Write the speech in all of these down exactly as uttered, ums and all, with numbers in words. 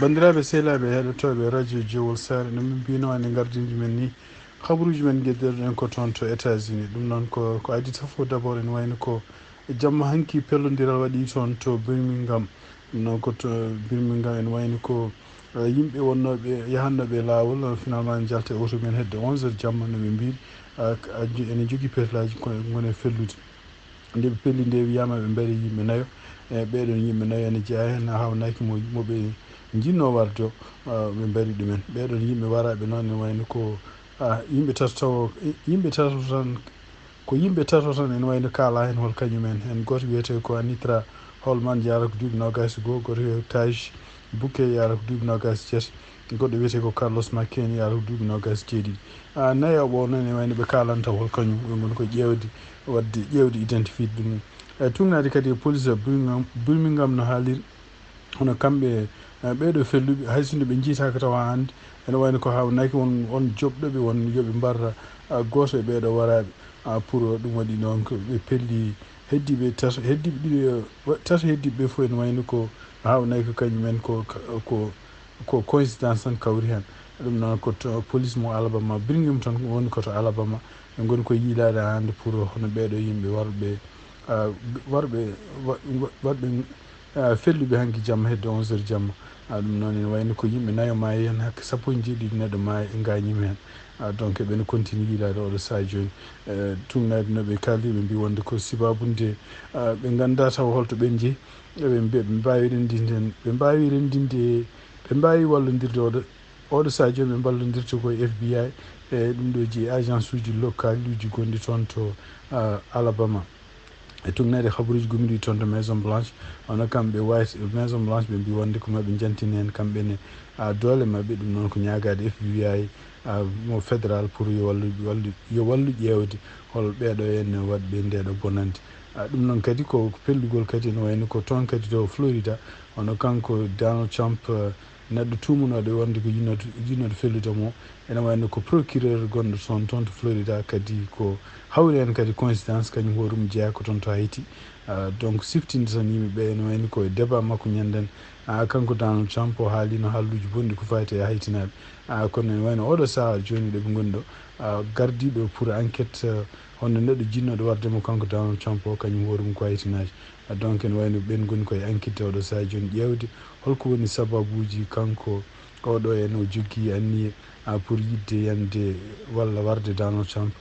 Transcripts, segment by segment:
Banndiraaɓe sehilaaɓe heɗotooɓe radio Jowol Saare, no min mbino ene ngardinji men ni, habaruuji men njeddirɗen ko toon to États-Unis. Ɗum noon ko ko addi safo d'abord ene wayno ko jamma hanki pellondiral waɗi toon to Birmingham. Ɗum noon ko to Birmingham ene wayno ko eh, yimɓe wonnooɓe yahannooɓe e laawol eh, finalement njalta e oto men hedde onze heures jamma no ɓe mbiɗi. Ene jogii pelaaji ko ngone fellude. Nde ɓe pelli nde wiyaama ɓe mbaɗi yimɓe nayo. E ɓeeɗon yimɓe nayo ene jeyaa heen haawnaki mo mo ɓe njinnoo warde o. Ɓe mbaɗi ɗumen ɓeeɗon yimɓe waraaɓe noon ene wayno ko yimɓe tato tawo yimɓe tato tan. Ko yimɓe tato tan ene wayno kaala heen hol kañum en heen gooto wiyetee ko Anitra Holman yaara ko duuɓi noogaas e goo, gooto wiyetee Taj Buke yaara ko duuɓi noogaas e jeetati. Goɗɗo wiyetee ko Carlos Macken yaara ko duuɓi noogaas e jeeɗiɗi. Nayo ɓo noon ene wayno ɓe kaalanta hol kañum ɓe ngoni ko ƴeewde waɗde ƴeewde identified ɗum. E tuugnaade kadi e police Birmingham no haaliri hono kamɓe ɓeeɗo felluɓe hay sinno ɓe njiitaaka tawa hannde ene wayno ko haawnaki won on joɓɗoɓe won yoɓe mbar gooto e ɓeeɗo waraaɓe. Pour ɗum waɗi noon ko ɓe pelli heddiiɓe tato heddiiɓe ɗiɗo tato heddiiɓe ɓe fof ene wayno ko haawnaki ko kañum en ko ko ko coïncidence tan kawri heen. Ɗum noon ko police mo Alabama Birmingham tan woni ko to Alabama ɓe ngoni ko yiilaade hannde pour hono ɓeeɗo yimɓe warɓe warɓe waɗɓe felluɓe hanki jamma hedde onze heures jamma. Ɗum noon ene wayno ko yimɓe nayo maayi heen hakke sappo e jeeɗiɗi neɗɗo maayi gaañiima heen. Donc eɓene continue yiilaade oɗo sahaa jooni. Tuugnaade no ɓe kaaldi ɓe mbi wonde ko sibaabu nde ɓe ngannda taw holto ɓen njehi. Eɓe mbiya ɓe mbaawi renndinde heen ɓe mbaawi renndinde ɓe mbaawi wallondirde oɗo oɗo sahaa jooni ɓe mballondirta ko e F B I e ɗum ɗo jeyi agence uji local uji gonɗi toon to Alabama. E tuugnaade habaruuji gomɗi toon to Maison Blanche hono kamɓe White Maison Blanche ɓe mbi wonde ko maɓe njantina heen kamɓe ne doole maɓɓe. Ɗum noon ko ñaagaade F B I mo fédéral pour yo wallu wallu yo wallu ƴeewde hol ɓeeɗo en waɗɓe ndeeɗo bonande. Ɗum noon kadi ko pellugol kadi no wayno ko toon kadi to Florida hono kanko Donald Trump neɗɗo tuumunooɗo wonde ko yinnooɗo yinnooɗo fellude mo. Ene wayno ko procureur gonɗo toon toon to Florida kadi ko hawri heen kadi coïncidence kañum hoore mum jeyaa ko toon to Haiti. Donc siftinde tan yimɓe ɓe ene wayno ko e débat makko ñanden kanko Donald Trump o haalino haalluuji bonɗi ko fayti e Haïtinaaɓe. Kono ene wayno oɗo sahaa jooni ɗo ɓe ngoni ɗo gardiiɗo pour enquête hono neɗɗo jinnooɗo warde mo kanko Donald Trump o kañum hoore mum ko Haïtinaajo. Donc ene wayno ɓen ngoni koye enquête oɗo sahaa jooni ƴeewde holko woni sababuuji kanko oɗo en o jogii anniye pour yiɗde yande walla warde Donald Trump.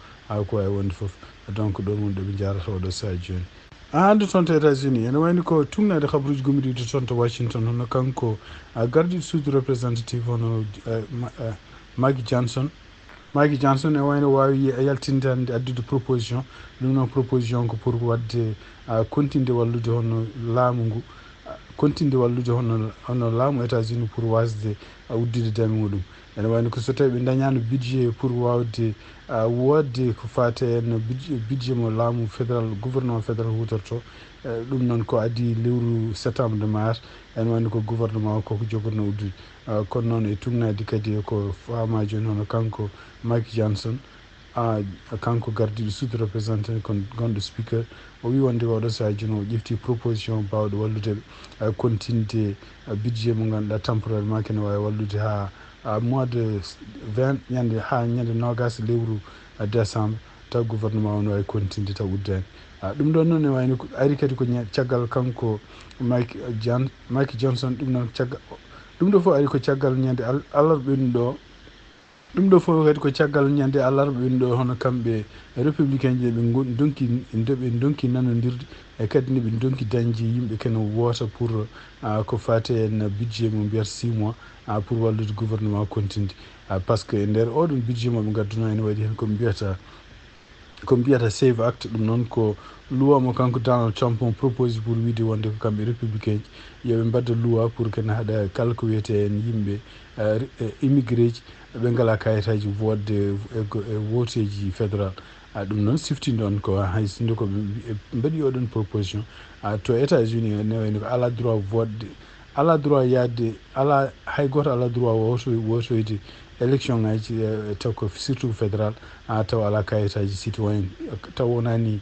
Ko wawi wonde fof. Donc ɗo woni ɗo ɓe jarata oɗo sahaa jooni. Hannde toon to États-Unis ene wayno ko tuugnaade habaruuji gomɗiiɗo toon to Washington hono kanko gardiiɗo suudu representative hono Mike Johnson. Mike Johnson ene wayno waawi yaltinde hannde addude proposition. Ɗum noon proposition ko pour waɗde continde wallude hono laamu ngu continde wallude hono hono laamu États-Unis pour waasde uddide dame muɗum. Ene wayno ko so tawi ɓe dañaano budget pour waawde woodde ko faati e no budget mo laamu fédéral gouvernement fédéral huutorto. Ɗum noon ko adii lewru septembre de mars ene wayno ko gouvernement o koko jogorno uddude. Kono noon e tuugnaade kadi ko faamaa jooni hono kanko Mike Johnson kanko gardiiɗo suudu représentant kon gonɗo speaker o wi wonde oɗo sahaa jooni o ƴefti proposition bawɗo wallude ɓe kontinde budget mo ngannduɗaa temporairement kene waawi wallude haa mois de vingt ñande haa ñande noogaas lewru décembre taw gouvernement o no waawi kontinde taw uddani. Ɗum ɗon noon ne wayno ari kadi ko caggal kanko Mike Jan Mike Johnson ɗum noon caggal ɗum ɗo fof ari ko caggal ñande alarɓe ɗum ɗo. Ɗum ɗo fof kadi ko caggal ñande alarba ɓen ɗo hono kamɓe républicain ji ɓe ndonki nde ɓe ndonki nanondirde e kadi nde ɓe ndonki dañde yimɓe kene woota pour ko faate en budget mo mbiyata six mois pour wallude gouvernement kontinde. Parce que e nder oɗon budget mo ɓe ngadduno ene waɗi hen ko mbiyata ko mbiyata Save Act. Ɗum noon ko loi mo kanko Donald Trump on propose pour wiide wonde ko kamɓe républicain ji yoɓe mbadda loi pour kene haɗa kala ko wiyete en yimɓe immigré ji ɓe ngala kayitaji wodde e woteji fédéral. Ɗum noon siftinde on ko hay sinno ko ɓe mbaɗi oɗon proposition to États-Unis ne wayno ko ala droit wodde ala droit yaade ala hay goto ala droit wotoyde élection ngaji taw ko surtout ko fédéral taw ala kayitaji citoyen taw wonani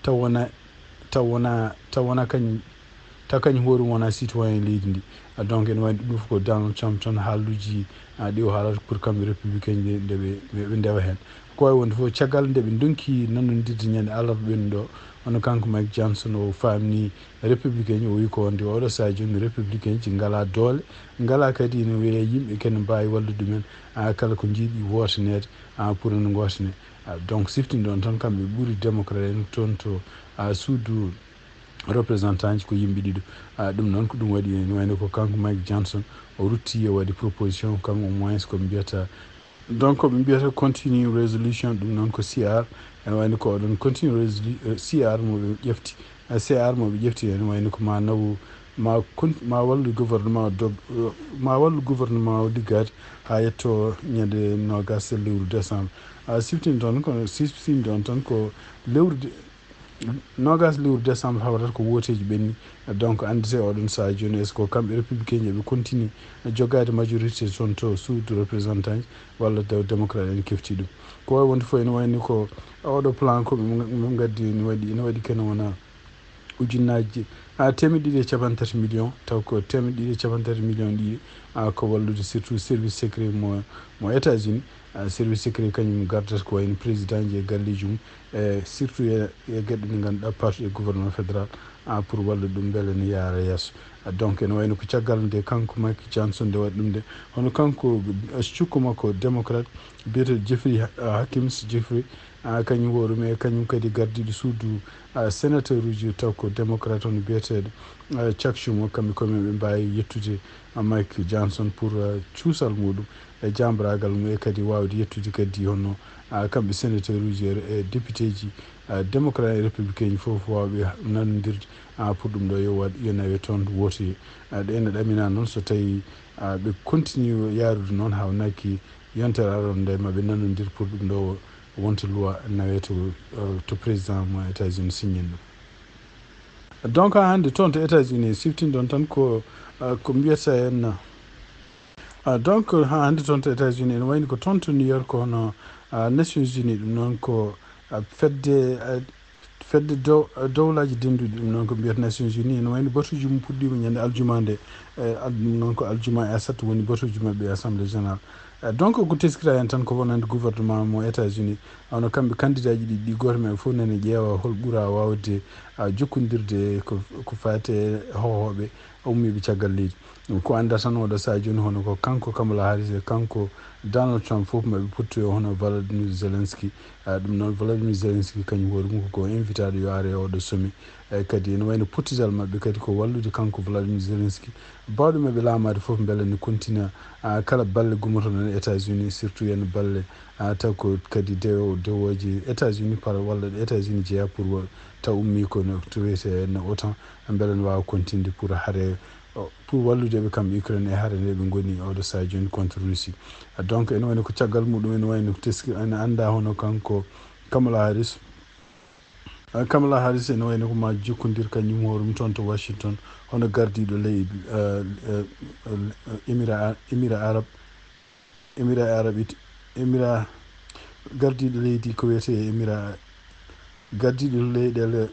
taw wona taw wona taw wona kañum Ka kañum hoore mum wona citoyen leydi ndi. Ah, donc ene wayno ɗum fof ko Donald Trump tan haaluuji, ah, ɗi o haalata pour kamɓe républicain ji nde ɓe, ɓe, ɓe ndewa heen. Ko wawi wonde fof caggal nde ɓe ndonki nanodirde ñande alarba ɓennuɗo, hono kanko Mike Johnson o faamni républicain ji, o wi ko wonde oɗo saha jooni républicain ji ngala doole, ngala kadi ene wiyee yimɓe kene mbawi wallude ɗumen, ah, kala ko jiiɗi wootaneede, ah, pour ene ngootane. Ah, donc siftinɗon tan kamɓe ɓuri démocrate en toon to, ah, suudu représentant ji ko yimɓe ɗiɗo. Ah, ɗum noon ko ɗum waɗi ene wayno ko kanko Mike Johnson o rutti o waɗi proposition kanko au moins ko mbiyata, donc ɓe mbiyata continuing resolution, ɗum noon ko C R, ene wayno ko oɗon continuing resolu-, eh, C R mo ɓe ƴefti, eh, C R mo ɓe ƴefti ene wayno ko ma nawu, ma con-, ma wallu gouvernement o dog-, eh, ma wallu gouvernement o liggaade haa yetto ñande nogas lewru décembre. Ah, siftin toon ko, siftin toon tan ko lewru de-, nogas lewru décembre hawrata ko wooteeji ɓenni. Donc anndite oɗon saha jooni, est-ce que ko kamɓe républicain ji ɓe continue jogaade majorité toon to suudu représentant ji walla de-, démocrate en kefti ɗum? Ko wawi wonde fof ene wayni ko oɗo plan ko ɓe, ɓe ngaddi ene waɗi, ene waɗi kene wona ujunnaji, ah, teemeɗɗe ɗiɗi e capanɗe tati million, taw ko teemeɗɗe ɗiɗi e capanɗe tati million ɗi, ah, ko wallude surtout service secret mo, mo États-Unis. Ah, service secret kañum gardata ko wayno président ji e galleji mum, e surtout e, e geɗe ɗe ngannduɗaa parti e gouvernement fédéral, ah, pour wallude ɗum mbele ne yaara yeeso. Ah, donc ene wayno ko caggal nde kanko Mike Johnson nde waɗi ɗum nde, hono kanko, ah, cukko makko démocrate biyeteeɗo Jeffrey Ha-, ah, Hakeem Jeffrey, ah, kañum hoore mum e kañum kadi gardiiɗo suudu, ah, sénateur uji taw ko démocrate hono biyeteeɗo, ah, Chuck Schumer, kamɓe koye mumen ɓe mbaawi yettude, ah, Mike Johnson pour, ah, cuusal muɗum e jaambaraagal mum e kadi waawde yettude kadi hono, ah, kamɓe sénateur uji e, e député ji, ah, démocrate e républicain ji fof waawɓe nanondirde, ah, pour ɗum ɗo yo waɗ, yo nawe toon wootoye. Ah, ɗe ene ɗamina noon so tawi, ah, ɓe continue yaarude noon haa wonaki yontere aroore nde maɓe nanondir pour ɗum ɗo wonta loi nawe to, eh, to président mo États-Unis signin ɗum. Donc haa hannde toon to États-Unis siftinɗon tan ko, eh, ko mbiyata en, ah, donc haa hannde toon to États-Unis ene wayni ko toon to New York hono, ah, Nations Unies ɗum noon ko, ah, fedde, ah, fedde dow-, ah, dowlaaji dennduɗi ɗum noon ko mbiyata Nations Unies ene wayni batuuji mum puɗɗiima ñande aljuma nde, eh, al-, ɗum noon ko aljuma e aset woni batuuji maɓɓe e assemblée générale. Eh, donc ko teskira heen tan ko wonande gouvernement mo États-Unis, hono kamɓe candidat ji ɗiɗi, gooto maɓɓe fof nana ƴeewa hol ɓura waawde, ah, jokkondirde ko, ko faati e hohooɓe ummiiɓe caggal leydi. Ko annda tan oɗo saha jooni hono ko kanko Kamala Harris e kanko Donald Trump fof maɓe pottoyo hono Volodymyr Zelensky. Ah, ɗum noon Volodymyr Zelensky kañum hoore mum ko invitaɗo yo ar e oɗo sommet. Eh, kadi ene wayno pottital maɓɓe kadi ko wallude kanko Volodymyr Zelensky bawɗo maɓɓe laamaade fof mbele ne continue, ah, kala balle gummotoɗon e États-Unis, surtout yen balle, ah, taw ko kadi dewo-, dewooji États-Unis par walla ɗo États-Unis jeeya pour wa-, taw ummi ko no to wiyete no OTAN, mbele ne waawa continde pour hare, o, pour wallude ɓe kam Ukraine e hare nde ɓe ngoni oɗo saha jooni contre Russie. Ah, donc ene wayno ko caggal muɗum ene wayno teski, ene annda hono kanko Kamala Harris. Ah, Kamala Harris ene wayno ko ma jokkondir kañum hoore mum toon to Washington hono gardiiɗo leydi, eh, eh, eh, Émirat, Émirat Arab, Émirat Arab Uni-, Émirat, gardiiɗo leydi ko wiyetee Émirat, gardiiɗo leyɗeele,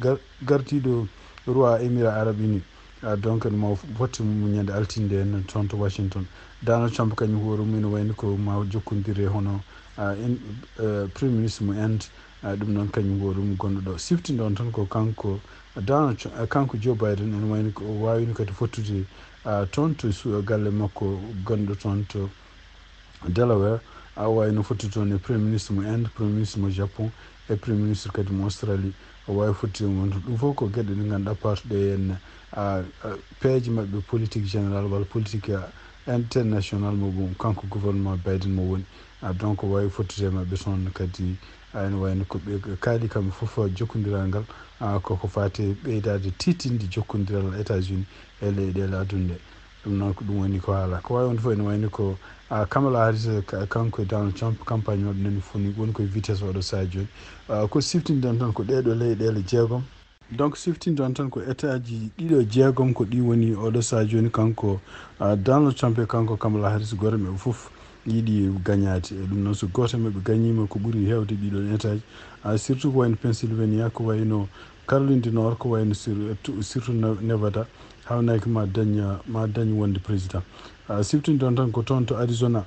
gar-, gardiiɗo roi Émirat Arab Uni. Ah, donc no ma fotti mum ñande altinde en toon to Washington. Donald Trump kañum hoore mum ene wayno ko ma jokkondire hono, ah, en, eh, premier ministre mo Inde, ah, ɗum noon kañum hoore mum gonɗo ɗo. Siftinɗon tan ko kanko Donald Tru-, ah, kanko Joe Biden ene wayno ko o waawino kadi fottude, ah, toon to su-, galle makko gonɗo toon to Delaware, a wayno fotti toon e premier ministre mo Inde, premier ministre mo Japon e premier ministre kadi mo Australie. O wawi fotti toon wonde ɗum fof ko geɗe ɗe ngannduɗaa partuɗe e henna, ah, ah, peeje maɓɓe politique générale walla politique, ah, international mo ɗum kanko gouvernement Biden mo woni. Ah, donc o wawi fottude e maɓɓe toon kadi, ah, ene wayno ko ɓe kaali kamɓe fof jokkondiral ngal, ah, koko faati e ɓeydaade tiiɗtinde jokkondiral États-Unis e leyɗeele aduna ɗe. Ɗum noon ko ɗum woni ko haala. Ko wawi wonde fof ene wayno ko, ah, Kamala Harris, ka-, kanko e Donald Trump, campagne maɓɓe nani fof ni woni koye vitesse oɗo saha jooni. Ah, ko siftinɗon tan ko ɗeɗo leyɗeele jeegom. Donc siftinɗon tan ko état ji ɗiɗo jeegom ko ɗi woni oɗo saha jooni kanko, ah, Donald Trump e kanko Kamala Harris gooto maɓɓe fof yiɗi gañaade. E ɗum noon so gooto maɓɓe gañima ko ɓuri heewde ɗiɗon état ji, ah, surtout ko wayno Pennsylvania, ko wayno Caroline du Nord, ko wayno sur-, surtout Ne-, Nevada, haawnaki ma dañ, ma dañ wonde président. Ah, siftinɗon tan ko toon to Arizona,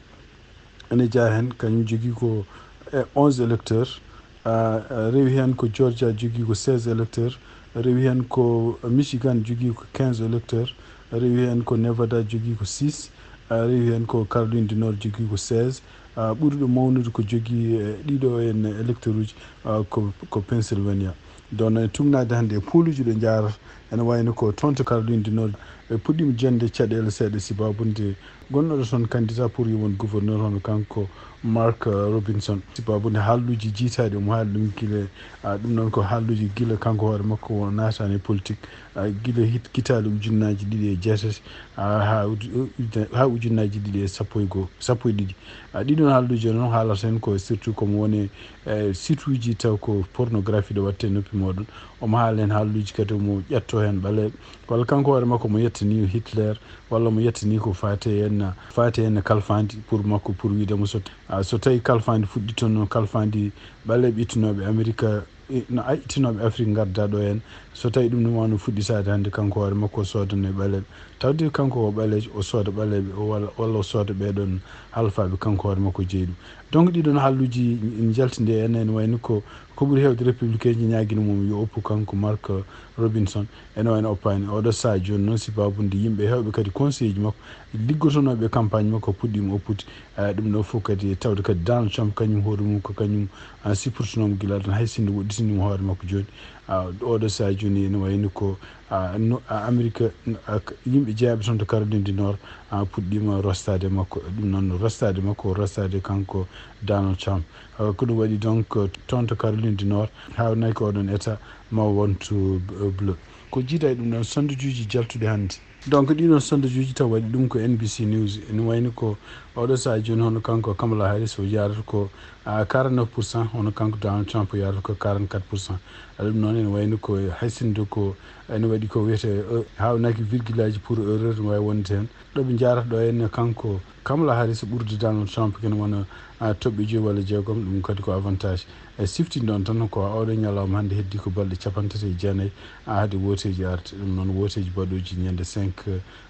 ene jeyaa heen, kañum jogii ko, e, onze électeurs. Ah, ah, rewi heen ko Georgia, jogii ko seize électeurs. Rewi heen ko Michigan, jogii ko quinze électeurs. Rewi heen ko Nevada, jogii ko six. Ah, rewi heen ko Caroline du Nord, jogii ko seize. Ah, ɓurɗo mawnude ko jogii, e, ɗiɗo en électeurs uji, ah, ko, ko Pennsylvania. Donc, en tugnaade hannde e pooluuji ɗo njaarata, ene wayno ko toon to Caroline du Nord, ɓe puɗɗiima jeñde caɗeele seeɗa, sibaabude gonnoɗo toon candidat pour yo won gouverneur, hono kanko Mark, eh, Robinson. Sibaabude haalluuji jiytaaɗi omo haali ɗum gila, ah, ɗum noon ko haalluuji gila kanko hoore makko o naataani e politique, ah, gila hit-, hitaande ujunnaaji ɗiɗi e jeetati, ah, haa uju-, ujunna-, haa ujunnaaji ɗiɗi e sappo e goo, sappo e ɗiɗi. Ah, ɗiɗon haalluuji noon haalata heen ko surtout ko mo woni e site uji taw ko pornographie ɗo waɗte e noppi mooɗon. Omo haala heen haalluuji kadi omo ƴetto heen ɓaleeɓe. Walla kanko hoore makko mo yettani Hitler, walla mo yettani ko faati heen, faati heen kalfaandi pour makko, pour wiide mo so, ah, so tawi kalfaandi fuɗɗi toon, kalfaandi ɓaleeɓe ittunooɓe Amerika, e, no a ittunooɓe Afrik ngadda ɗo heen. So tawi ɗum ɗum wano fuɗɗitaade hannde kanko hoore makko o soodana e ɓaleeɓe. Tawde kanko ko ɓaleejo, o sooda ɓaleeɓe, o walla, walla o sooda ɓeeɗon halfaaɓe kanko hoore makko jeyi ɗum. Donc, ɗiɗon haalluuji njaltinde en, ene wayno ko, ko ɓuri heewde républicain ji ñaagino mum yo oppu kanko Mark Robinson. Ene wayno oppaani. Oɗo sahaa jooni noon, sibaabude yimɓe heewɓe kadi conseil ji makko, liggotonooɓe campagne makko puɗɗiima oppude. Eh, ɗum ɗo fof kadi tawde kadi Donald Trump kañum hoore mum ko kañum, ah, sipportunoomo gila ɗon, hay sinno woɗɗitiniima hoore makko jooni. Ah, oɗo sahaa jooni ene wayno ko, ah, no, ah, Amerika, ah, k-, yimɓe jeyaaɓe toon to Caroline du Nord, ah, puɗɗiima rostaade makko. Ɗum noon rostaade makko, rostaade kanko Donald Trump. Ah, ko ɗum waɗi donc toon to Caroline du Nord, haawnaki oɗon état ma wontu, eh, bleu. Ko jiida e ɗum ɗon sondajuuji jaltuɗi hannde. Donc, ɗiɗon sondajuuji taw waɗi ɗum ko N B C News. Ene wayno ko oɗo sahaa jooni hono kanko Kamala Harris o yarata ko, ah, quarante-neuf pour cent, hono kanko Donald Trump o yarata ko quarante-quatre pour cent. Ah, ɗum noon ene wayno ko hay sinno ko ene waɗi ko wiyetee, eh, haawnaki virgule aji pour erreur no waawi wonde heen. Ɗo ɓe njaarata ɗo heen kanko Kamala Harris ɓurdi Donald Trump kene wona, ah, toɓɓe joyi walla jeegom, ɗum kadi ko avantage. E siftinɗon tan ko oɗo ñalawma hannde heddi ko balɗe capanɗe tati e jeenayi, ah, haade wooteeji arde. Ɗum noon wooteeji baɗooji ñande cinq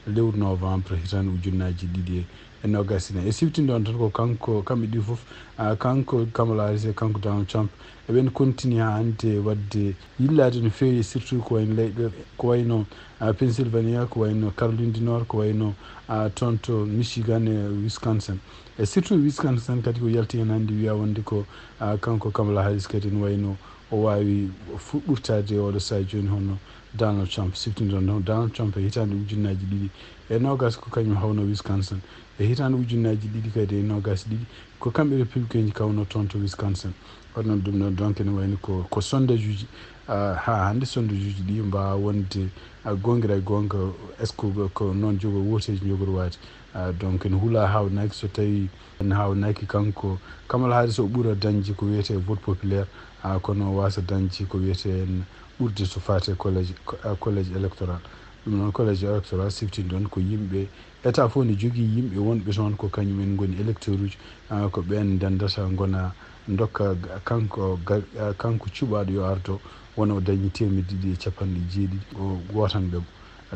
lewru novembre hitaande ujunnaaji ɗiɗi e noogaas e nayi. E siftinɗon tan ko kanko, kamɓe ɗi fof, ah, kanko Kamala Harris e kanko Donald Trump, eɓen continue haa hannde waɗde yillaade no feewi, surtout ko wayno leyɗe, ko wayno, ah, Pennsylvania, ko wayno Caroline du Nord, ko wayno, ah, toon to Michigan e Wisconsin. E surtout Wisconsin kadi ko yalti heen hannde wiya wonde ko, ah, kanko Kamala Harris kadi no wayno o waawi fu-, ɓurtaade oɗo sahaa jooni hono Donald Trump. Siftinɗon tan Donald Trump e hitaande ujunnaaji ɗiɗi e noogaas ko kañum hawno Wisconsin. E hitaande ujunnaaji ɗiɗi kadi e noogaas e ɗiɗi ko kamɓe républicain ji kawno toon to Wisconsin. Waɗi noon ɗum noon donc ene wayno ko, ko sondajuuji, ah, haa hannde sondajuuji ɗi mbaawa wonde, ah, goongira e goonga, est-ce que ko noon jogo wooteeji njogori waade? Ah, donc ene hula haawnaki so tawi ene haawnaki kanko Kamala Harris o ɓura dañde ko wiyetee vote populaire, ah, kono o waasa dañde ko wiyetee en ɓurde so faati e collège, co-, ah, collège électoral. Ɗum noon collège électoral siftinɗon ko yimɓe, état fof ne jogii yimɓe wonɓe toon ko kañum en ngoni électeur uji, ah, ko ɓeen ndendata ngona ndokka ga-, kanko ga-, ah, kanko cuɓaaɗo yo ardo wona o dañi teemedde ɗiɗi e capanɗe jeeɗiɗi o gootan ɓe.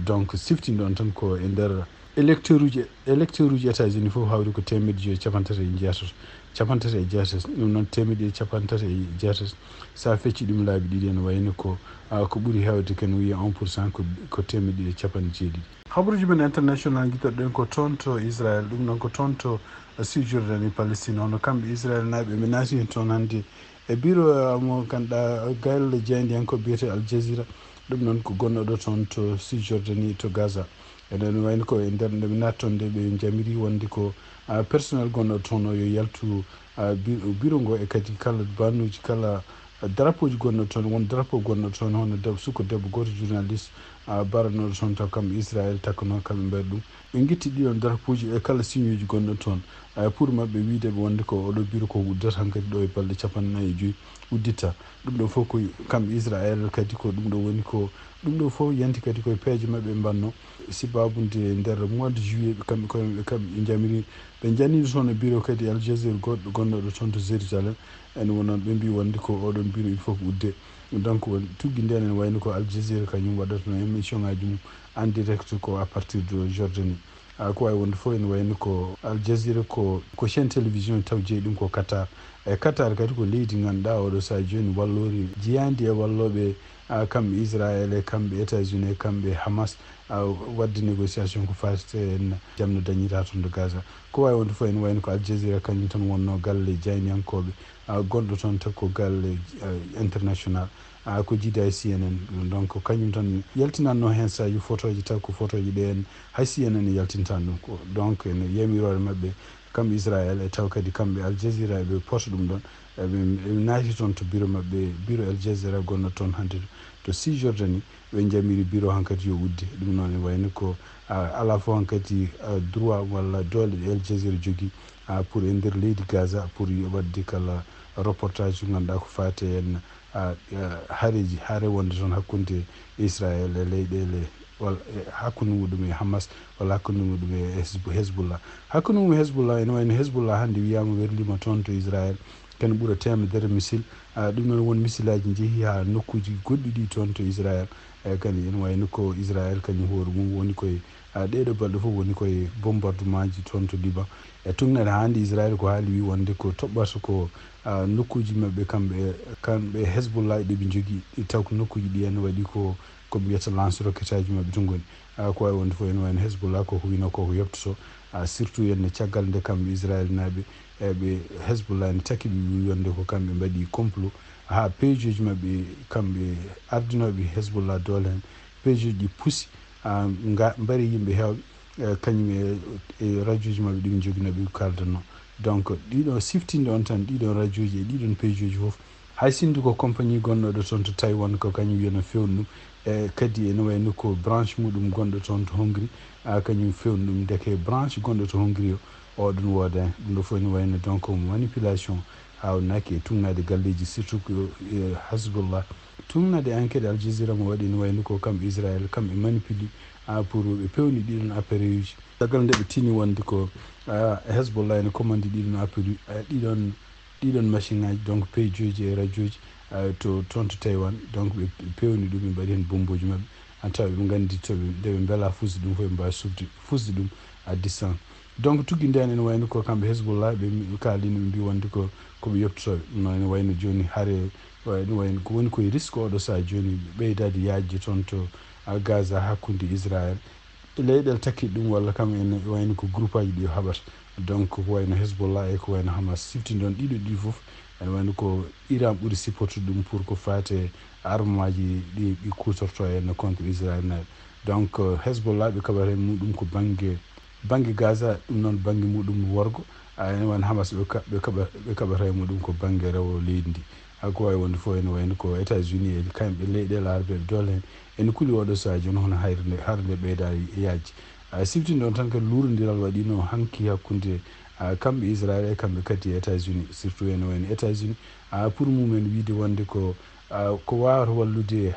Donc siftinɗon tan ko e nder électeur uji, électeur uji États-Unis fof hawri ko teemedde joyi e capanɗe tati e jeetati, capanɗe tati e jeetati, ɗum noon teemedde ɗiɗi e capanɗe tati e jeetati, so a fecci ɗum laabi ɗiɗi ene wayno ko, ah, ko ɓuri heewde ken wiya un pour cent ko, ko teemedde ɗiɗi e capanɗe jeeɗiɗi. Habaruuji men international ngiɗtoɗen ko toon to Israël, ɗum noon ko toon to Cisjordanie, Palestine, hono kamɓe Israël naaɓe ɓe naati heen toon hannde e bureau, ah, mo ganduɗa galle jeyandiyanko biyete Al Jazeera, ɗum noon ko gonnoɗo toon to Cisjordanie to Gaza. Enen wayno ko e nder nde ɓe naati toon nde ɓe jamiri wonde ko, ah, personnel gonnoɗo toon o yo yaltu, ah, bi-, bureau ngo e kadi kala bannuji, kala, ah, drapeau ji gonnoɗo toon, won drapeau gonnoɗo toon hono deb-, suko debbo gooto journaliste, ah, baranoɗo toon taw kamɓe Israël takkanoo kamɓe mbaɗi ɗum. Ɓe ngitti ɗiɗon drapeau ji e kala signe uji gonnoɗo toon. Ah, pour maɓɓe wiide ɓe wonde ko oɗo bureau ko uddata hankadi ɗo e balɗe capanɗe nayi e joyi. uddita. Ɗum ɗo fof ko kamɓe Israël kadi ko ɗum ɗo woni ko, ɗum ɗo fof yanti kadi koye peeje maɓɓe mbanno. Sibabude nder mois de juillet, ɓe kamɓe koye maɓɓe kamɓe jamiri, ɓe janiri toon e bureau kadi Al Jazeera goɗɗo gonnoɗo toon to Jérusalem. En wonon ɓe mbi wonde ko oɗon bureau il faut ko udde. Donc, won tuggi nden ene wayno ko Al Jazeera kañum waɗata no émission ngaji mum en direct ko à partir de Jordanie. A ko wawi wonde fof ene wayno ko Al Jazeera ko, ko chaîne télévision taw jeeyi ɗum ko Qatar. E Qatar kadi ko leydi ganduɗa oɗo saha joni wallori jeyandi e walloɓe, a, kamɓe Israël e kamɓe États-Unis e kamɓe Hamas, a, wadde négociation ko fati en jamno dañira toon to Gaza. Ko wawi wonde fof ene wayno ko Al Jazeera kañum tan wonno galle jayniyankoɓe, a, gonɗo toon taw ko galle, a, international, a, ko jiida e C N N. Donc kañum tan yaltinanno hen sahaji photoji taw ko photoji ɗe en hay C N N yaltintan ɗum ko. Donc ene yamirore mabɓe kamɓe Israël e taw kadi kamɓe Al Jazeera eɓe poota ɗum ɗon. Eɓe, eɓe naati toon to bureau maɓɓe, bureau Al Jazeera gonno toon hannde to Cisjordanie, ɓe jamiri bureau hankadi yo udde. Ɗum noon ene wayno ko, a, ala fof hankadi, a, droit walla doole ɗe Al Jazeera jogii, a, pour e nder leydi Gaza pour yo waɗde kala reportage mo ngannduɗaa ko faati e en, a, a, hareji, hare wonde toon hakkunde Israël e leyɗeele walla e hakkunde muɗum e Hamas walla hakkunde muɗum e Hezb-, Hezbollah. Hakkunde mum e Hezbollah ene wayno Hezbollah hannde wiyama werlima toon to Israël kene ɓura temedere missile. A, ɗum noon won missile aji jeehi ha nokkuji goɗɗi ɗi toon to Israël. E kadi ene wayno ko Israël kañum hoore mum woni koye, a, ɗeɗo balɗe fof woni koye bombardement ji toon to Liban. E tugnere hannde Israël ko haali wi wonde ko toɓɓata ko, a, nokkuji maɓɓe kamɓe, kamɓe Hezbollah ɗe ɓe jogii, ɗi taw ko nokkuji ɗi en waɗi ko, ko mbiyata lance roquette aji maɓɓe to ngoni. A, ko wawi wonde fof ene wayno Hezbollah koko wino koko yoptoto, a, surtout henne caggal nde kamɓe Israël naaɓe, e ɓe Hezbollah ne taki ɓe wi wonde ko kamɓe mbaɗi complot ha peejoji maɓɓe kamɓe ardinoɓe Hezbollah doole hen, peejoji ɗi pusi, a, nga mbari yimɓe hewɓe, e, kañum e, e radioji maɓɓe ɗi ɓe jogino ɓe kaldanno. Donc ɗiɗo siftinde on tan ɗiɗon radioji e ɗiɗon peejoji fof, hay sinno ko compagnie gonnoɗo toon to Taiwan ko kañum wiyano fewndo ɗum, e kadi ene wayno ko branche muɗum gonɗo toon to Hongrie, a, kañum fewndo ɗum, ndeke branche gonɗo to Hongrie o, o ɗum wooda hen. Ɗum ɗo fof ene wayno donc manipulation, hawnaki e tugnaade galleji surtout ko, e, Hezbollah. Tugnaade enquête Al Jazeera mo waɗi ene wayno ko kamɓe Israël kamɓe manipuli, a, pour ɓe pewni ɗiɗon appareil uji. Caggal nde ɓe tini wonde ko, a, Hezbollah ene commandi ɗiɗon appareil, a, ɗiɗon, ɗiɗon machine ngaji, donc peejoji e radioji, a, to, toon to Taiwan. Donc ɓe pewni ɗum, ɓe mbaɗi hen bomboji maɓɓe. An tawa ɓe nganndi to ɓe, nde ɓe mbela fusde ɗum fof, ɓe mbawi sufde, fusde ɗum à distance. Donc tuggi nden ene wayno ko kamɓe Hezbollah, ɓe mi-, kaalino, ɓe mbi wonde ko, ko ɓe yoptotoɓe. No ene wayno joni hare, wa-, ene wayno ko woni koye risque oɗo saha joni ɓeydade yaajde toon to, a, Gaza hakkunde Israël e leyɗel takkiɗe ɗum, walla kam ene wayno ko groupe aji ɗi o haɓata. Donc ko wayno Hezbollah e ko wayno Hamas, siftinde on ɗiɗo ɗi fof, ene wayno ko Iran ɓuri supportude ɗum pour ko faate arme aji ɗi, ɗi kutorto en contre Israël naaɓe. Donc, euh, Hezbollah ɓe kaɓata e muɗum ko bannge, bannge Gaza, ɗum noon bannge muɗum worgo, a, ene wayno Hamas ɓe ka-, ɓe kaɓa-, ɓe kaɓata e muɗum ko bannge rewo leydi ndi. A, ko wawi wonde fof ene wayno ko États-Unis e kamɓe leyɗe larabeɓe doole hen, ene kuli oɗo saha joni hono hayre nde, hare nde ɓeyda e yaajde. A, siftinde on tan kadi luurondiral waɗino hanki hakkunde, a, kamɓe Israël e kamɓe kadi États-Unis, surtout ene wayno États-Unis, a, pour mumen wiide wonde ko, a, ko wawata wallude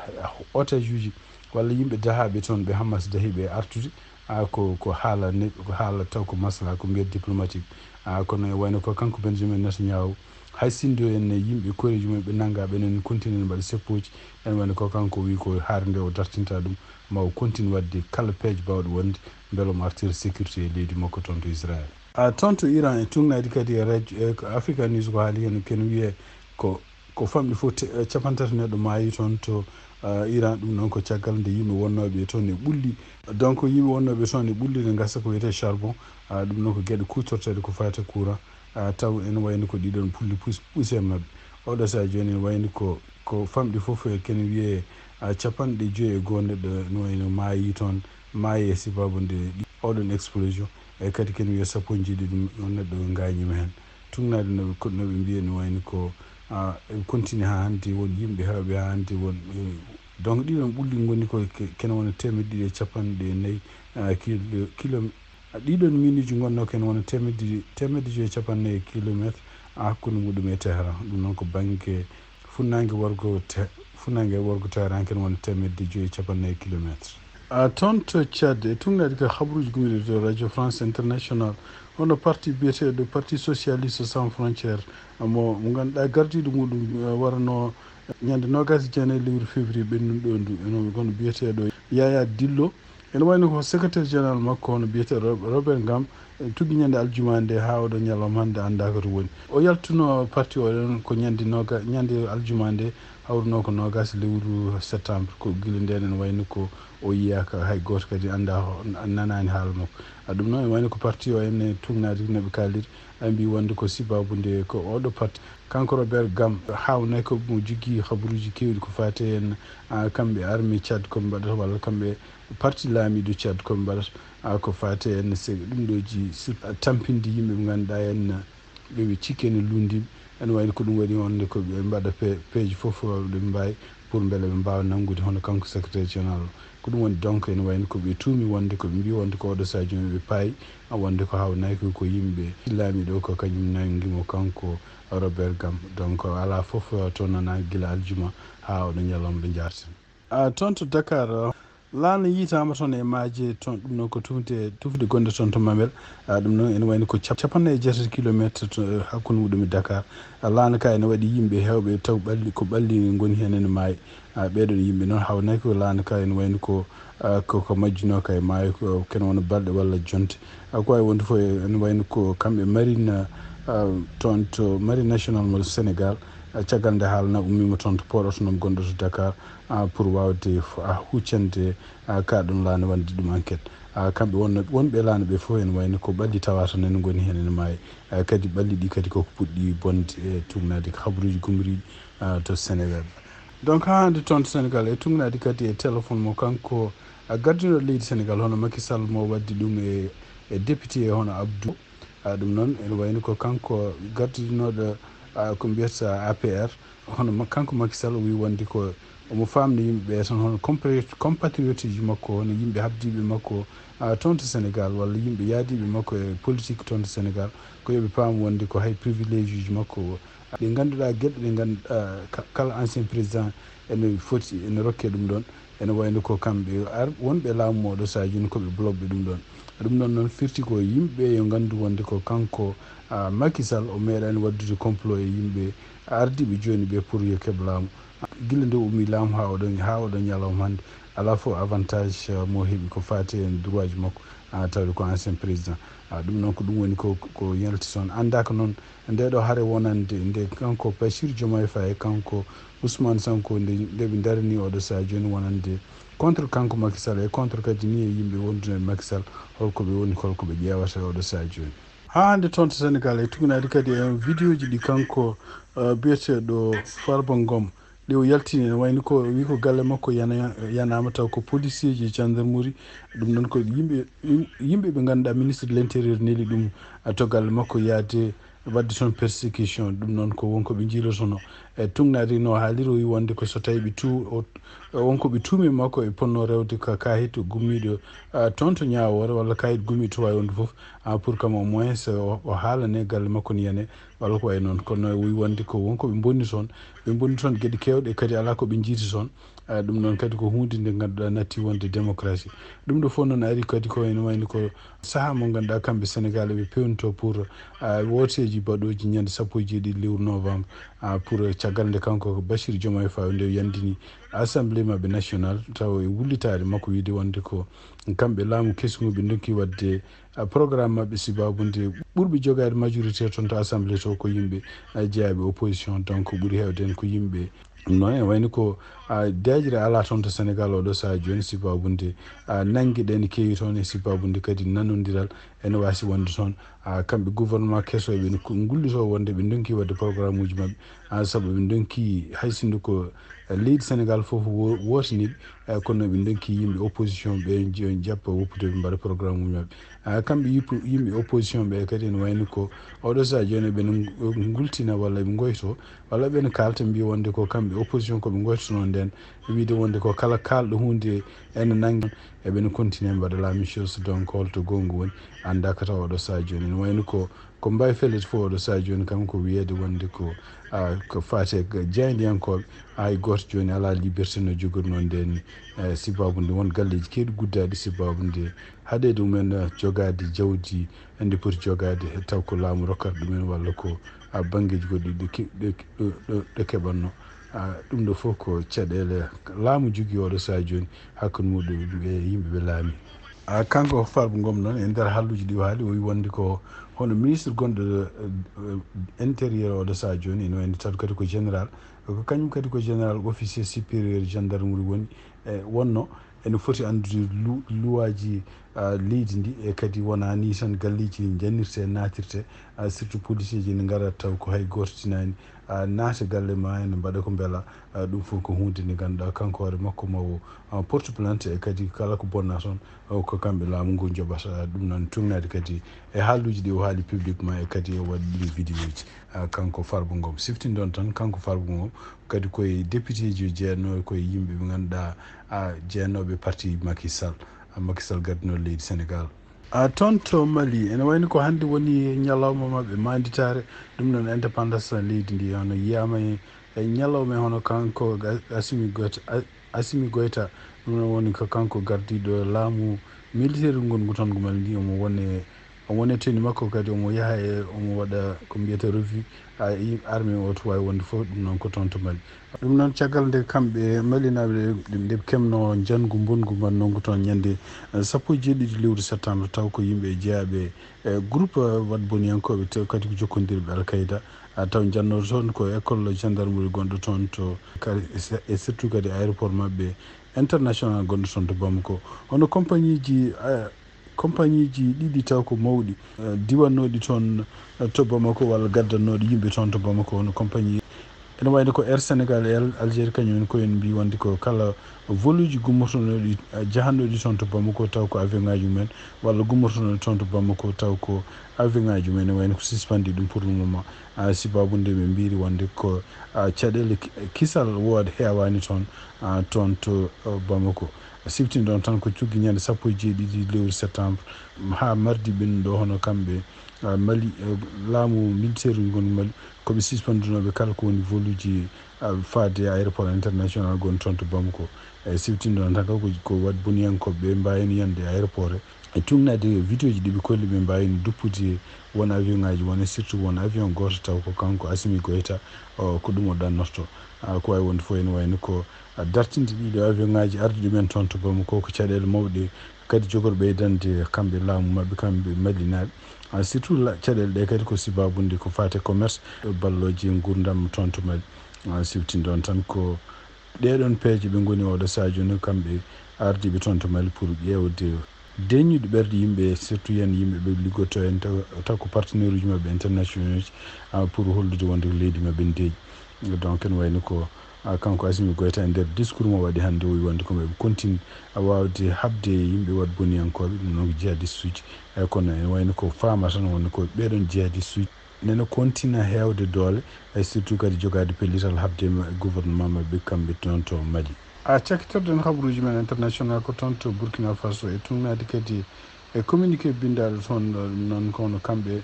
otage uji walla yimɓe dahaɓe toon ɓe Hamas dahi ɓe artude, a, ko, ko haala ne-, ko haala taw ko masala, ko mbiyat diplomatique. A, kono e wayno ko kanko Benjamin Netanyahu, hay sinno en yimɓe koreji mum ɓe nanga ɓe nen continue mbaɗa seppoji, en wayno ko kanko wi ko hare nde o dartinta ɗum, ma o continue wadde kala peeje bawɗe wonde, beele omo artira sécurité e leydi makko toon to Israël. A, toon to Iran e tugnaade kadi e radio, e ko Africa News ko haali hen, ken wiye ko, ko famɗi fof te-, e capanɗe tati neɗɗo maayi toon to, a, Iran. Ɗum noon ko caggal nde yimɓe wonnooɓe toon e ɓulli. Donc yimɓe wonnooɓe toon e ɓulli ne ngasa ko wiyetee charbon. A, ɗum noon ko geɗe kuutorteeɗe ko faati e courant. A, taw ene wayno ko ɗiɗon pulli pus-, puuse maɓɓe. Oɗo saha jooni ene wayno ko, ko famɗi fof e ken wiye, a, capanɗe joyi e goo neɗɗo no wayno maayi toon, maayi e sababu nde ɗi-, oɗon explosion. E kadi ken wiye sappo e jeeɗiɗi ɗum ɗon neɗɗo gaañima hen. Tugnaade no ɓe, no ɓe mbiye no wayno ko, a, e continue ha hannde won yimɓe hewɓe ha hannde won, e, donc ɗiɗon ɓulli ngoni ko ke-, kene wona teemedde ɗiɗi e capanɗe nayi, a, kilo-, kilo-, a, ɗiɗon miinuuji ngonno kene wona teemedde, teemedde joyi e capanɗe nayi e kilometre, a, hakkunde muɗum e Tehran. Ɗum noon ko bannge Funnaange worgo te, funnaange worgo teeranke no woni teemedde joyi e cappannayi kilomeetre. A toon to Tchad, e tuugnaade ko habaruuji gummiiɗi to Radio France International, hono parti biyeteeɗo Parti Socialiste Sans Frontières, mo, mo ngannduɗaa gardiiɗo muɗum, eh, waranoo ñande noogaas e jeenayi lewru février ɓennunɗo ndu, eno kono biyeteeɗo Yaya Dillo, ene wayno ko secrétaire général makko, hono biyeteeɗo Rob-, Robert Ngam, e tuggi ñande aljuma nde haa oɗo ñalawma hannde anndaa ko to woni. O yaltuno parti o ɗon ko ñande nooga-, ñande aljuma nde hawruno ko noogaas lewru septembre. Ko gila ndeen ene wayno ko o yiyaaka, hay gooto kadi anndaa ho-, nanaani haala makko. A ɗum noon ene wayno ko parti o ene tuugnaade no ɓe kaaliri, ɓe mbi wonde ko sababu nde ko oɗo parti. Kanko Robert Ngam, haawnay ko mo jogii habaruuji keewɗi ko faati heen, a, kamɓe armée Tchad ko ɓe mbaɗata walla kamɓe parti laamiiɗo Tchad ko ɓe mbaɗata, a, ko faati heen se-, ɗum ɗo ji sur-, tampinde yimɓe ɓe ngannduɗaa en, ɓe ɓe cikki ene luundi. Ene wayno ko ɗum waɗi wonde ko ɓe mbaɗa pe-, peeje fof ɓe mbaawi pour mbele ɓe mbaawa nanngude hono kanko secrétaire général. Ko ɗum woni donc ene wayno ko ɓe tuumi wonde ko ɓe mbi wonde ko oɗo Sadio ɓe paayi, a, wonde ko haawnay ko, ko yimɓe laamiiɗo ko kañum nangi mo kanko Robert Ngam. Donc alaa fof to nana gila aljuma haa oɗo ñalawma ɓe njaartin. A, toon to Dakar, laana yiytaama toon e maaje toon, ɗum noon ko tufde, tufde gonɗe toon to Mamel. A, ɗum noon ene wayno ko cap-, cappannayi e jeetati kilomeetre to, hakkunde muɗum e Dakar. A, laana ka ene waɗi yimɓe heewɓe taw ɓalli, ko ɓalli ngoni heen ene maayi. A, ɓeeɗoon yimɓe noon haawnay ko laana ka ene wayno ko, a, ko, ko majjunoo ka e maayo ko, kene wona balɗe walla jonte. A, ko wayi wonde fof ene wayno ko kamɓe marine, a, toon to marine nationale mo Sénégal, a, caggal nde haalana ummiima toon to port autonome gonɗo to Dakar, a, pour waawde f-, a, huccande, a, ka ɗum laana waɗde ɗum enquête. A, kamɓe wonno, wonɓe laana ɓe fof ene wayno ko ɓalli tawata nani ngoni heen ene maayi. A, kadi ɓalli ɗi kadi koko puɗɗi bonde e tuugnaade ko habaruuji gumriiɗi, a, to Sénégal. Donc haa hannde toon to Sénégal e tuugnaade kadi e téléphone mo kanko, a, gardiiɗo leydi Sénégal hono Macky Sall mo waddi ɗum e, e député hono Abdou. A, ɗum noon ene wayno ko kanko gardiinooɗo, a, ko mbiyata A P R. Hono ma-, kanko Macky Sall o wii wonde ko omo faamna yimɓe ɓe tan hono compari-, compatriote ji makko, hono yimɓe habdiiɓe makko, a, toon to Sénégal walla yimɓe yaadiiɓe makko e politique toon to Sénégal, ko yo ɓe paam wonde ko hay privilège uji makko o, ɗe ngannduɗaa geɗe ɗe ngannduɗaa ka-, kala ancien président ene foti, ene rokke ɗum ɗoon. Ene wayno ko kamɓe ar-, wonɓe laamu mo oɗo Sadio ni ko ɓe bloqué ɗum ɗoon. Ɗum ɗoon noon firti ko yimɓe yo nganndu wonde ko kanko, a, Macky Sall o meeɗaani waɗdude complot e yimɓe ardiiɓe jooni ɓe pour yo keɓ laamu. Gila nde o ummi laamu haa oɗo, haa oɗo ñalawma hannde, alaa fof avantage, a, mo heɓi ko faati e droit ji makko, a, tawde ko ancien président. A, ɗum noon ko ɗum woni ko, ko yalti toon. Anndaa ko noon nde ɗo hare wonande nde kanko Bassirou Diomaye Faye, kanko Ousmane Sonko, nde, nde ɓe ndarani oɗo sahaa jooni wonande contre kanko Macky Sall e contre kadi ni e yimɓe wondude e Macky Sall, holko ɓe woni, holko ɓe ƴeewata e oɗo sahaa jooni. Haa hannde toon to Sénégal e tuugnaade kadi e vidéo ji ɗi kanko, eh, biyeteeɗo Farba Ngom, ɗi o yaltini, ene wayni ko wi ko galle makko yana-, yanaama, taw ko policier ji, gendarmerie, ɗum noon ko yimɓe, yim-, yimɓe ɓe ngannduɗaa ministre de l'intérieur neli ɗum, eh, to galle makko yaade waɗde toon persécution. Ɗum noon ko won ko ɓe njiilotono e tuugnaade no haaliri, o wi wonde ko so tawi ɓe tu-, o, won ko ɓe tuumi makko e ponno rewde ka kaahit gummiiɗo, ah, toon to Ñaawoore walla kaahit gummiiɗo to waawi wonde fof, ah, pour kam au moins o, o haalane galle makko ne yane walla ko wayi noon. Kono o wi wonde ko won ko ɓe mbonni toon, ɓe mbonni toon geɗe keewɗe kadi alaa ko ɓe njiiti toon. Ah, ɗum noon kadi ko huunde nde ngannduɗaa natti wonde démocratie. Ɗum ɗo fof noon ari kadi ko ene wayni ko sahaa mo ngannduɗaa kamɓe Sénégal eɓe pewnito pour, ah, wooteeji baɗooji ñande sappo e jeeɗiɗi lewru novembre, ah, pour caggal nde kanko ko Bassirou Diomaye Faye nde yandini assemblée maɓɓe national taw e wullitaade makko wiide wonde ko kamɓe laamu kesu ngu ɓe ndonki waɗde, ah, programme maɓɓe sibaabu nde ɓurɓe jogaade majorité toon to assemblée to ko yimɓe, ah, jeyaaɓe opposition, donc ɓuri heewde en ko yimɓe. Ɗum noon ene wayni ko, ah, deeƴre alaa toon to Sénégal oɗo sahaa jooni, sibaabu nde, ah, nannge ɗe ene keewi toon e sibaabu nde kadi nanondiral ene waasi wonde toon. Ah, kamɓe gouvernement keso eɓe ko ngulluto wonde ɓe ndonki waɗde programme uji maɓɓe, ah, sabu ɓe ndonki hay sinno ko, eh, leydi Sénégal fof wo-, wootaniɓe, eh, kono ɓe ndonki yimɓe opposition ɓe jo-, jappa woppude ɓe mbaɗa programme uji maɓɓe. Ah, kamɓe yippo-, yimɓe opposition ɓe kadi ene wayni ko oɗo sahaa jooni ɓe ngultina walla ɓe ngoyto walla ɓe no kaalta mbiya wonde ko kamɓe opposition ko ɓe ngoytotonoo ndeen, wiide wonde ko kala kaalɗo huunde ene nanngi, eɓe no continue mbaɗa la même chose. Donc holto goonga woni, anndaa ko tawa oɗo sahaa jooni. Ene wayno ko Ko mbayi felliti fof oɗo sahaa jooni kam ko wiyeede wonde ko, ah, ko faati e jaayndiyankooɓe, hay gooto jooni alaa liberté no jogori noon ndeen, eh, sibabude won galleeji keewɗi guddaaɗi sibabude haɗeede mumen, eh, jogaade jawdi ndi poti jogaade, taw ko laamu rokkata ɗumen walla ko, ah, banngeeji goɗɗi ɗo ke-, ɗo, ɗo, ɗo, ɗo keɓatno. Ah, ɗum ɗo fof ko caɗeele laamu jogii oɗo sahaa jooni hakkunde muɗum e yimɓe ɓe laami. Ah, kanko Farba Ngom noon e nder haalluuji ɗi o haali, o wi wonde ko hono ministre gonɗo, eh, intérieur oɗo sahaa jooni, ene wayno taw kadi ko général, ko kañum kadi ko général officier supérieur gendarmerie woni, eh, wonno ene foti anndude lu-, luwaaji, ah, leydi ndi, e kadi wonaa ni tan galleeji njannirte, naatirte, ah, surtout policier ji ne ngara taw ko hay gooto tinaani, ah, naata galle ma ene mbaɗa ko mbela, ah, ɗum fof ko huunde nde ngannduɗaa kanko hoore makko ma o, ah, porte plainte, e kadi kala ko bonna toon, ah, ko kamɓe laamu ngu njoɓata. Ɗum noon tuugnaade kadi e haalluuji ɗi o haali publiquement, e kadi o waɗi ɗum vidéo ji, ah, kanko Farba Ngom. Siftinɗon tan, kanko Farba Ngom kadi koye député ji o jeyanno, koye yimɓe ɓe ngannduɗaa, ah, jeyannooɓe parti Macky Sall, ah, Macky Sall gardinooɗo leydi Sénégal. Ah, toon to Mali, ene wayno ko hannde woni ñalawma maɓɓe maanditaare, ɗum noon indépendance leydi ndi, hono yiyaama e, e ñalawma e hono kanko Ga-, Assimi Goïta, A-, Assimi Goïta, ɗum noon woni ko kanko gardiiɗo laamu militaire ngongu toon ko Mali ndi, omo wone, omo wone tenue makko kadi, omo yaha e, omo waɗa ko mbiyata revue, a, i-, armée o to waawi wonde fof, ɗum noon ko toon to Mali. Ɗum noon, caggal nde kamɓe Malinaaɓe nde, nde ɓe keɓno njanngu mbonngu manngu toon ñande, eh, sappo e jeeɗiɗi lewru septembre, taw ko yimɓe jeyaaɓe e groupe, eh, waɗboniyankooɓe, te kadi ko jokkondirɓe Al Qaeda, ah, taw njannoo toon ko école gendarmerie gonɗo toon to, kadi e se-, e surtout kadi aéroport maɓɓe international gonɗo toon to Bamako. Hono compagnie ji, eh, compagnie ji ɗiɗi taw ko mawɗi, eh, diwannooɗi toon, eh, to Bamako walla gaddannooɗi yimɓe toon to Bamako, hono compagnie, ene wayno ko Air Sénégal e Al-, Algérie, kañum en ko en mbii wonde ko kala voluuji gummortonooɗi, eh, jahannooɗi toon to Bamako taw ko avion ŋaaji mumen, walla gummortonooɗi toon to Bamako taw ko avion ŋaaji mumen, ene wayno ko suspendii ɗum pour le moment. Ah, sibabude ɓe mbiiri wonde ko, ah, caɗeele ki-, kisal wooda heewaani toon, ah, toon to, eh, Bamako. Siftinɗon tan ko cuggi ñande sappo e jeeɗiɗi lewru septembre haa mardi ɓennuɗo, hono kamɓe, ah, Mali, eh, laamu militaire ngu ngon Mali, ko ɓe suspendunooɓe kala ko woni voluuji, ah, faade aéroport international gonɗo toon to Bamako. E siftinɗon tan ko, ko waɗboniyankooɓe ɓe mbaawino yande aéroport he. E tuugnaade vidéo ji ɗi ɓe kolli ɓe mbaawino duppude won avion ŋaaji, won e surtout won avion gooto taw ko kanko Assimi Goïta, o, ko ɗum o ɗannorto. Ah, ko waawi wonde fof ene wayno ko, ah, dartinde ɗiɗo avion ŋaaji arde ɗumen toon to Bamako ko caɗeele mawɗe kadi jogori ɓeydande kamɓe laamu maɓɓe, kamɓe Malinaaɓe. Ah, surtout la-, caɗeele ɗe kadi ko sibabude ko faati e commerce, ballooji e nguurndam toon to Mali. Ah, siftinɗon tan ko ɗee ɗoon peeje ɓe ngoni oɗo sahaa jooni kamɓe ardiiɓe toon to Mali pour ƴeewde deeƴnude ɓerɗe yimɓe, surtout yen yimɓe ɓe liggotoo heen, taw, taw ko partenaire uji maɓɓe internationaux ji, ah, pour hollude wonde ko leydi maɓɓe ne deeƴi. Donc, ene wayno ko, ah, kanko Assimi Goïta e nder discours mo waɗi hannde, o wi wonde ko maɓe continue, ah, waawde haɓde e yimɓe waɗboniyankooɓe, ɗum noon ko jihadiste uji. Eeyi, kono ene wayno ko faama tan wonde ko ɓee ɗoon jihadiste uji nene continue heewde doole, e surtout kadi jogaade pellital haɓde ma-, gouvernement maɓɓe kamɓe toon to Mali. A cakkitorɗen habaruuji men international ko toon to Burkina Faso, e tuugnaade kadi e communiqué binndaaɗo toon, ɗo ɗum noon ko hono kamɓe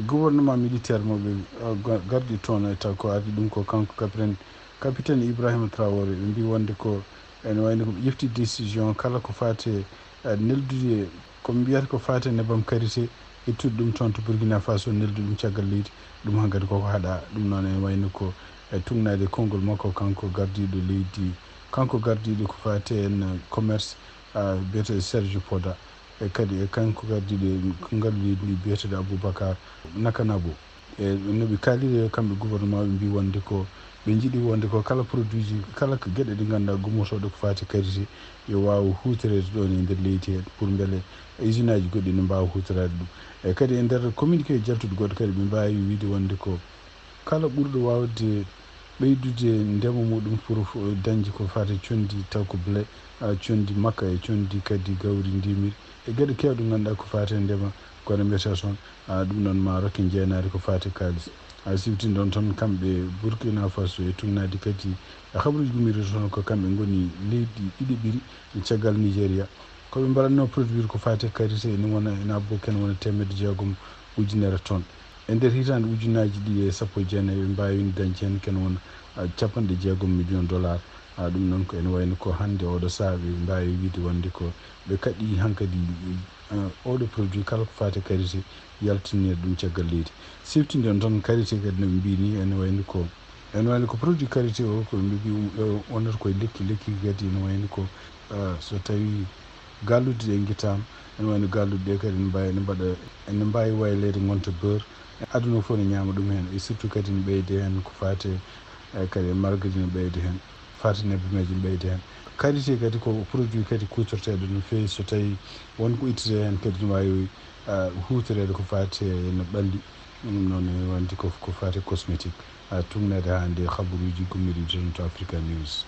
gouvernement militaire maɓɓe, uh, ga-, gardi toon, e taw ko adii ɗum ko kanko capitaine, capitaine Ibrahima Traoré, ɓe mbii wonde ko ene wayno ko ɓe ƴefti décision kala ko faati e, uh, neldude, ko ɓe mbiyata ko faati e nebam karité, ittude ɗum toon to Burkina Faso, neldude ɗum caggal leydi, ɗum hankadi koko haɗaa. Ɗum noon ene wayno ko e tuugnaade konngol makko kanko gardiiɗo leydi, kanko gardiiɗo ko faati en commerce, ah, biyeteeɗo Serge Poda, e kadi e kanko gardiiɗo e ngallu leydi ndi biyeteeɗo Aboubacar Nakanabo. E no ɓe kaaliri kamɓe gouvernement, ɓe mbii wonde ko ɓe njiɗi wonde ko kala produit ji, kala ko geɗe ɗe ngannduɗaa gummotooɗe ko faati karité, yo waaw huutoreede ɗoon e nder leydi he pour mbele usine aji goɗɗi ne mbaawa huutoraade ɗum. E kadi e nder communiqué jaltuɗo goɗɗo kadi, ɓe mbaawi wiyde wonde ko kala ɓurɗo waawde ɓeydude ndema muɗum pour dañde ko faati conndi taw ko blé, ah, conndi makka e conndi kadi gawri ndimiri e geɗe keewɗe ngannduɗaa ko faati e ndema, kono mbiyata toon, ah, ɗum noon ma rokke njeenaari ko faati kaalis. A siftinɗon toon kamɓe Burkina Faso e tuugnaade kadi e habaruuji gummiiɗi toon ko kamɓe ngoni leydi ɗiɗaɓiri caggal Nigéria. Ko ɓe mbaɗatnoo produire ko faati e karité ene wona, ene abbo ken wona teemedde jeegom ujunere tonnes. E nder hitaande ujunnaaji ɗiɗi e sappo e jeenayi, ɓe mbaawi dañde heen ken won, ah, capanɗe jeegom million dollar. Ah, ɗum noon ko ene wayno ko hannde oɗo sahaa ɓe mbaawi wiide wonde ko ɓe kaɗi hankadi, ah, oɗo produit kala ko faati e karité yaltinir ɗum caggal leydi. Siftinden tan karité kadi no ɓe mbiyi ni ene wayno ko, ene wayno ko produit karité o ko ɓe mbiyi, eh, wonata koye lekki, lekki kadi ene wayno ko, ah, so tawi galluɗe ɗe ngittaama, ene wayno galluɗe ɗe kadi ene mbaawi, ene mbaɗa, ene mbaawi wayleede ngonta beurre. Aduna o fof ne ñaama ɗum heen, e surtout kadi ne ɓeyde heen ko faati e, eh, kadi e margarine ɓeyde heen, faati nebbameeje ɓeyde heen. Karité kadi ko produit kadi kuutorteeɗo no feewi, so tawi won ko ittete heen kadi ne waawi, ah, huutoreede ko faati e no ɓalli. Ɗum noon ne wonti ko, ko faati e cosmétique. Ah, tumneede hannde e habaruuji gummiiɗi toon to Africa News.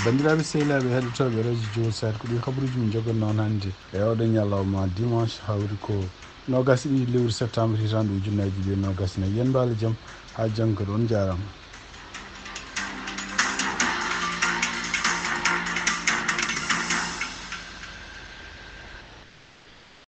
Banndiraaɓe sehilaaɓe heɗotooɓe Radio Jowol Saare, ko ɗi habaruuji min njogannoo on hannde e oɗo ñalawma dimanche, hawri ko noogaas e ɗiɗi lewru septembre hitaande ujunnaaji ɗiɗi e noogaas e nayi. Yen mbaalo jam, haa janngo kadi, on njaaraama.